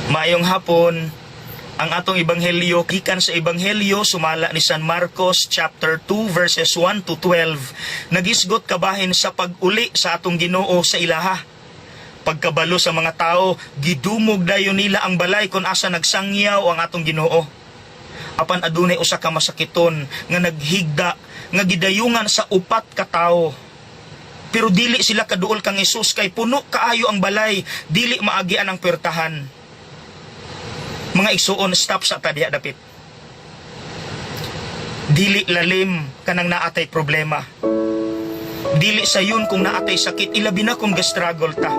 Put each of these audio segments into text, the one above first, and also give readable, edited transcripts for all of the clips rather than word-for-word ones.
Maayong hapon. Ang atong ebanghelyo gikan sa Ebanghelyo sumala ni San Marcos chapter 2 verses 1 to 12. Nagisgot kabahin sa pag-uli sa atong Ginoo sa ilaha. Pagkabalo sa mga tao, gidumog dayon nila ang balay kung asa nagsangyaw ang atong Ginoo. Apan adunay usa ka masakiton nga naghigda nga gidayungan sa upat ka tawo. Pero dili sila kaduol kang Hesus kay puno kaayo ang balay, dili maagian ang puwertahan. Mga igsuon, stop sa ta diha dapit. Dili lalim kanang naa tay problema. Dili sayon kung naa tay sakit, ilabi na kung ga-struggle ta.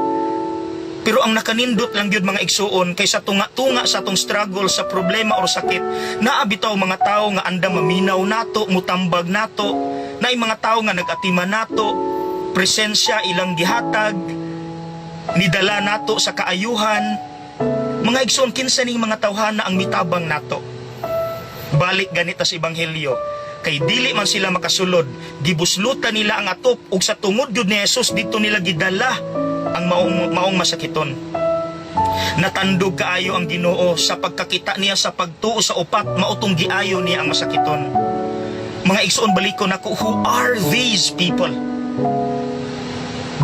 Pero ang nakanindot lang gyud, mga igsuon, kay sa tunga-tunga sa atong struggle sa problema or sakit, naa bitaw mga tao nga andam maminaw nato, mutambag nato, naay mga tao nga nag-atiman nato, presensya ilang gihatag, nidala nato sa kaayuhan. Mga igsoon, kinsa ning mga tawhana ang mitabang nato? Balik ganita sa ebanghelyo. Kay dili man sila makasulod, gibuslutan nila ang atop ug sa tungod gyud ni Jesus didto nila gidala ang maong masakiton. Natandog kaayo ang Ginoo sa pagkakita niya sa pagtuo sa upat, mao tong giayo niya ang masakiton. Mga igsoon, balikon nako, who are these people?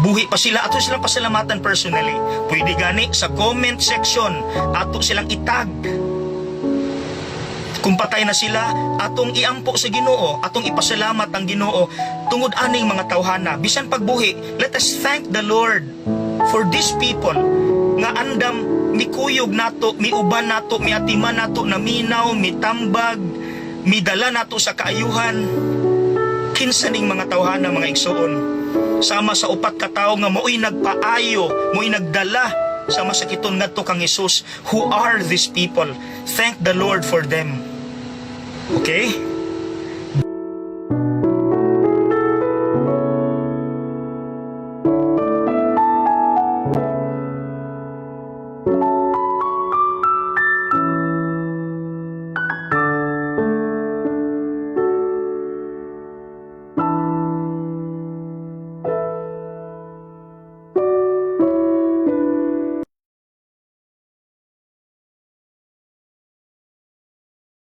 Buhi pa sila, ato silang pasalamatan personally. Pwede gani sa comment section, ato silang itag. Kung patay na sila, atong iampo sa Ginoo, atong ipasalamat ang Ginoo tungod aning mga tawhana. Bisan pagbuhi, let us thank the Lord for these people nga andam mikuyog nato, miuban nato, miatiman nato, naminaw, mitambag, midala nato sa kaayuhan. Kinsa ning mga tawhana, mga igsuon? Sama sa upat ka tawo nga mao'y nagpaayo, mao'y nagdala sa masakiton ngadto kang Hesus. Who are these people? Thank the Lord for them. Okay?